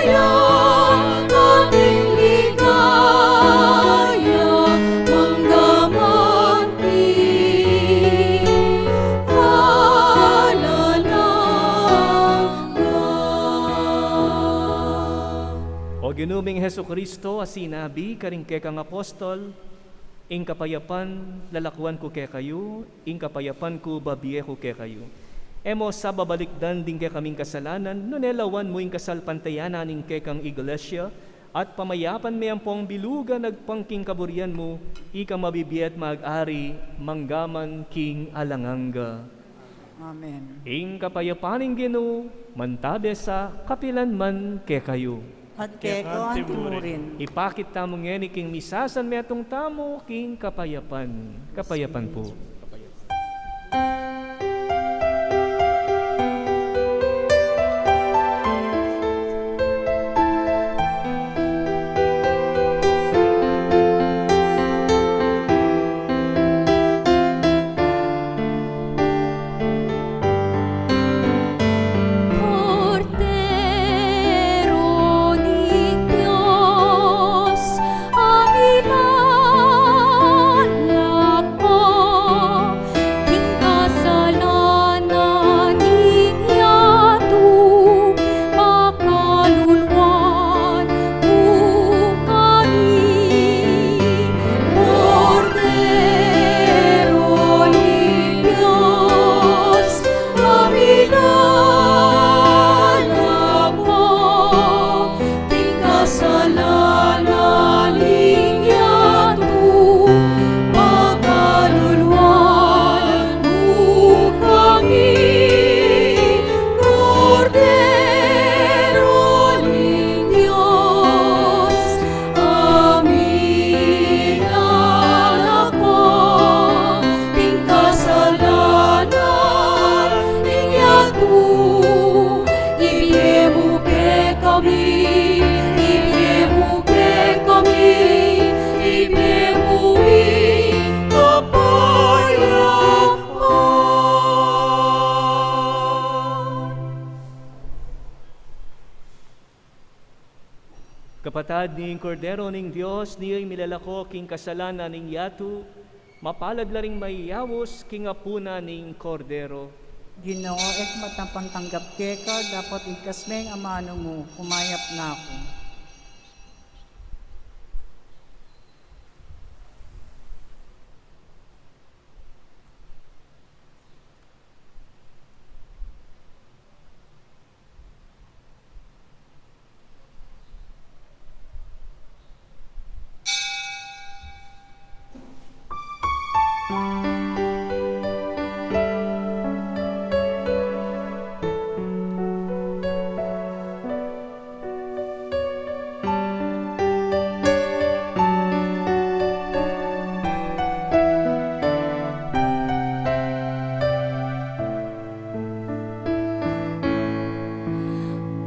at ing ligaya, manggaman king alang angga. O Ginu ming Jesucristo, a sinabi karing kekang apostol, ing kapayapan lalakuan ku kekayu, ing kapayapan ku babie ku kekayu. E mu sa babalikdan ding kekaming kasalanan, nune lawan mu ing kasalpantayanan ning kekang Iglesia, at pamayapan me ampong bilugan agpang king kaburian mu, ika mabibie at mag-ari manggaman king alang angga. Amen. Ing kapayapan ning Ginu, mantabe sa kapilan man kekayu. At keka naman murin. Ipakit tamu ngeni king misa san metung tamu king kapayapan. Kapayapan pu. Kordero ning Dios, a milalako king kasalanan ning yatu, pakaluluan mu kami. Kordero ning Dios, a milalako king kasalanan ning yatu, pakaluluan mu kami. Kordero ning Dios, a milalako king kasalanan ning yatu, ibie mu kekami, ibie mu kekami, ibie mu ing kapayapan. Kapatad, ing Kordero ning Dios, niyang milalako king kasalanan ning yatu, mapalad la ring mayayaus king apunan ning Kordero. Ginu, e ku matampang tanggap keka, dapot igkas me ing amanu mu, kumayap na ku.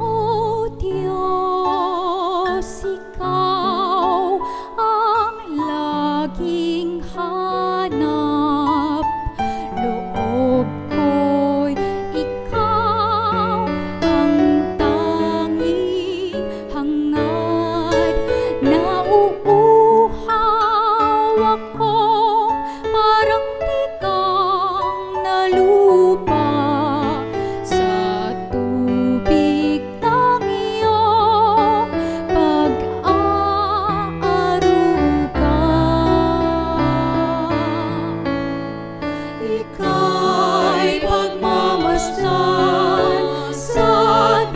O Dios, ikaw ang laging hanap loob ko'y ikaw ang tanging hangad. Nauuhaw ako parang tikang na lupa sa tubig ng iyong pag-aaruga. Ika'y pagmamasdan sa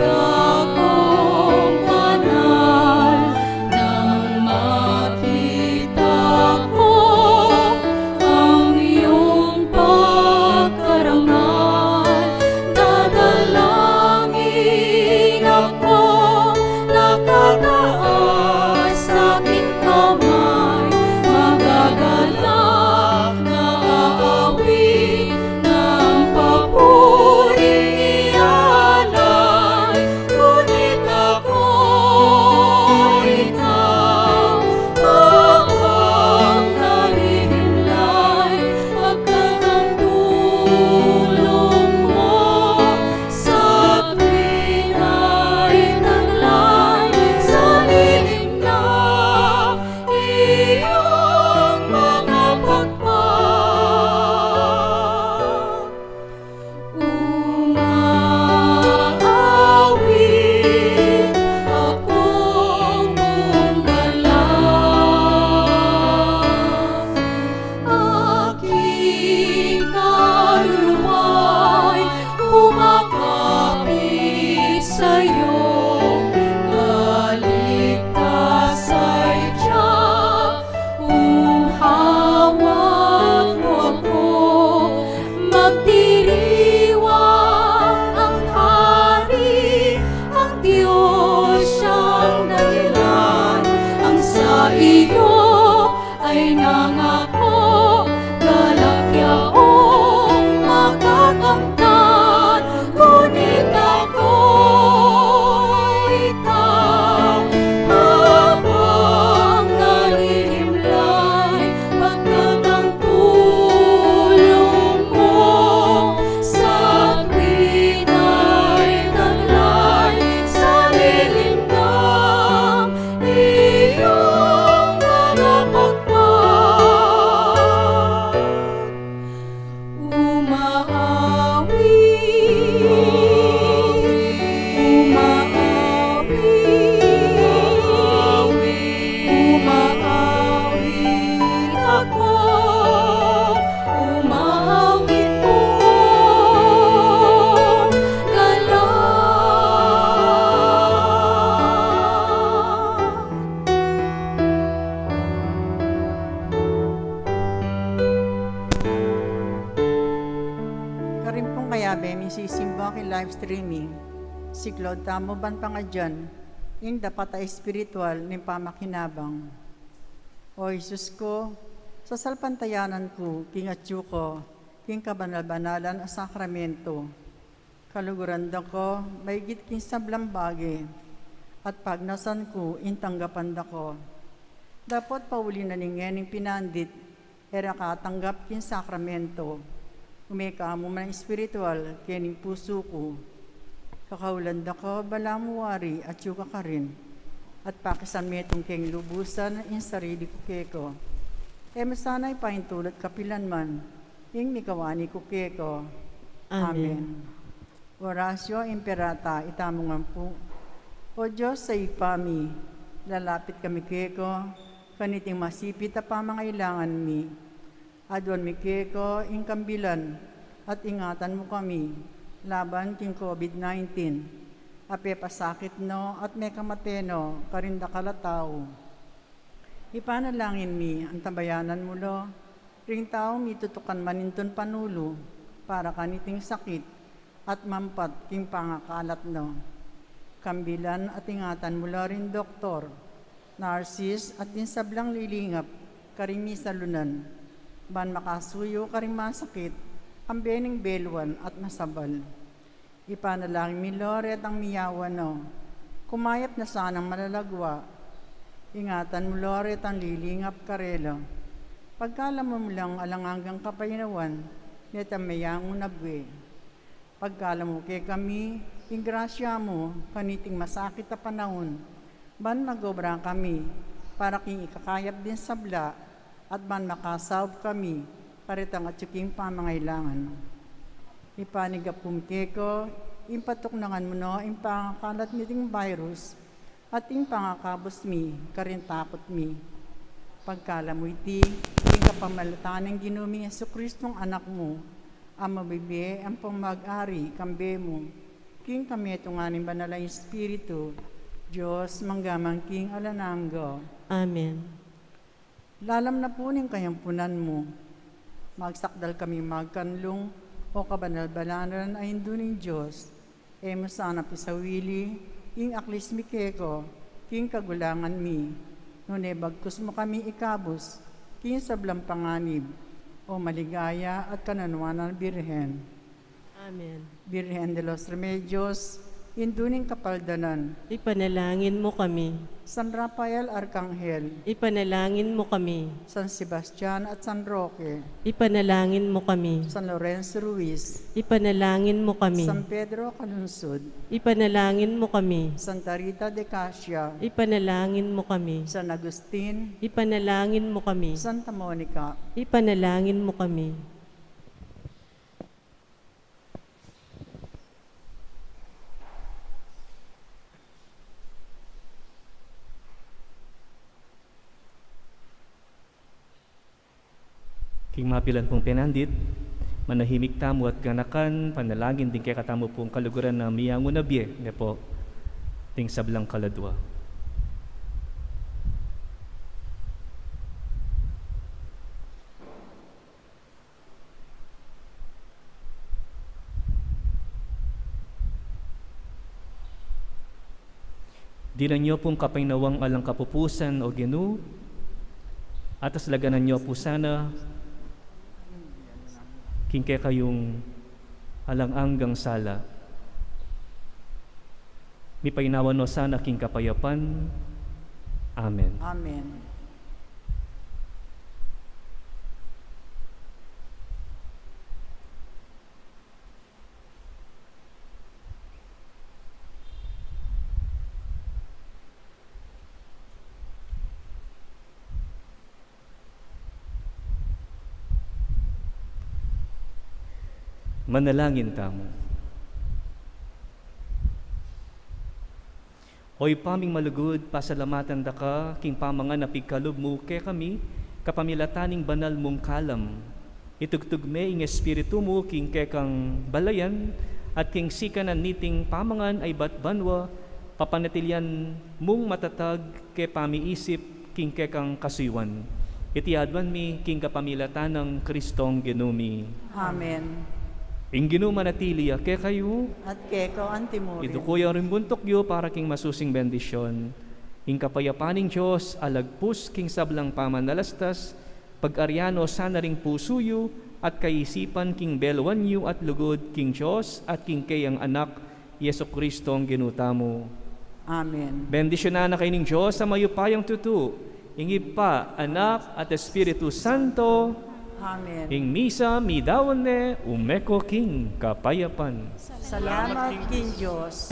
dakong banal, nang makita ko ang iyong pagkarangal. Dadalangin ako, nakataas aking kamay, magagalak na aawit ng papuri Keng misisimba king live streaming, siklaud tamu ban pangadyan ing dapat a espiritual ning pamakinabang. O Jesus ku, sasalpantayanan ku king atyu ku king kabanal-banalan a sakramento. Kaluguran da ka maigit king sablang bage, at pagnasan ku ing tanggapan da ka. Dapot pauli na ning ngening pinandit, e ra ka tanggap king sakramento, ume ka mu man espiritual kening pusu ku. Kakaulan da ka, balamu wari atyu ka karin, at pakisan metung keng lubusan ing sarili ku keka. E mu sana ipaintulut kapilan man ing mikawani ku keka. Amen. Amen. Oratio Imperata. Itamu ngan pu. O Dios a Ibpa mi, lalapit kami keka kaniting masipit a pamangailangan mi. Aduan mi keka ing kambilan at ingatan mu kami laban king COVID nineteen a pepasakit no at mekamate no karing dakal a tau. Ipanalangin mi, antabayanan mu la ring taung mitutukan manintun panulu para kaniting sakit at mampat king pangakalat no. Kambilan at ingatan mu la ring doktor, narsis at ding sablang lilingap karing misalunan, ban makasuyu karing masakit ambe ning beluan at masabal. Ipanalangin mi la retang miyawan no, kumayap na sanang malalagwa. Ingatan mu la retang lilingap karela. Pagkaluban mu lang alang anggang kapaynawan, detang meyangu na bie. Pagkaluban mu kekami ing grasya mu kaniting masakit a panaun, ban mag-obra kami para king ikakayap ding sabla, at ban makasaup kami karetang atyu king pamangailangan. Ipanigap ku keka ing patuknangan mu no ing pangakalat niting virus at ing pangakabus mi karing takut mi. Pagkaluban mu iti king kapamilatan ning Ginu ming Jesucristong Anak mu, a mabibie ampong mag-ari kambe mu king kametungan ning Banal a Espiritu, Dios mangga man king alang angga. Amen. Lalam na pu ning kayampunan mu, magsakdal kami magkanlung, o kabanal-banalan a Indu ning Dios. E mu sana pisawili ing aklis mi keka king kagulangan mi, nune bagkus mu kami ikabus king sablang panganib, o maligaya at kananuanan Birhen. Amen. Birhen de los Remedios, Indu ning Kapaldanan. Ipanalangin mu kami. San Rafael Arkanghel. Ipanalangin mu kami. San Sebastian at San Roque. Ipanalangin mu kami. San Lorenzo Ruiz. Ipanalangin mu kami. San Pedro Calungsod. Ipanalangin mu kami. Santa Rita de Casia. Ipanalangin mu kami. San Agustin. Ipanalangin mu kami. Santa Monica. Ipanalangin mu kami. King mapilan pung penandit, manahimik tamu at ganakan panalangin ding kekatamu pung kaluguran a miyangu na bie, ne pu, ding sablang kaladua. Dinan yu pung kapaynawang alang kapupusan, O Ginu, at aslagan yu pu sana king kekayung alang anggang sala. Mipaynawa no sana king kapayapan. Amen. Amen. Manalangin tamu. O Ibpa ming malugud, pasalamatan da ka king pamangan a pigkalub mu kekami kapamilatan ning banal mung kalam. Itugtug me ing Espiritu mu king kekang balayan, at king sikanan niting pamangan a ibat banua, papanatilian mung matatag ke pamiisip king kekang kasuyuan. Iti aduan mi king kapamilatan nang Kristong Ginu mi. Amen. Ing Ginu manatili ya kekayu. At keka antimurin. Iduku yu ring buntuk yu para king masusing bendisyon. Ing kapayapan ning Dios a lagpus king sablang pamanalastas, pag-arian no sana ring pusu yu at kaisipan king beluan yu at lugud king Dios at king kayang Anak, Jesucristo ing Ginu tamu. Amen. Bendisyunan na kayu ning Dios a mayupayang tutu, ing Ibpa, Anak, at Espiritu Santo. Amen. Ing misa midaun ne, umeko king kapayapan. Salamat king Dios.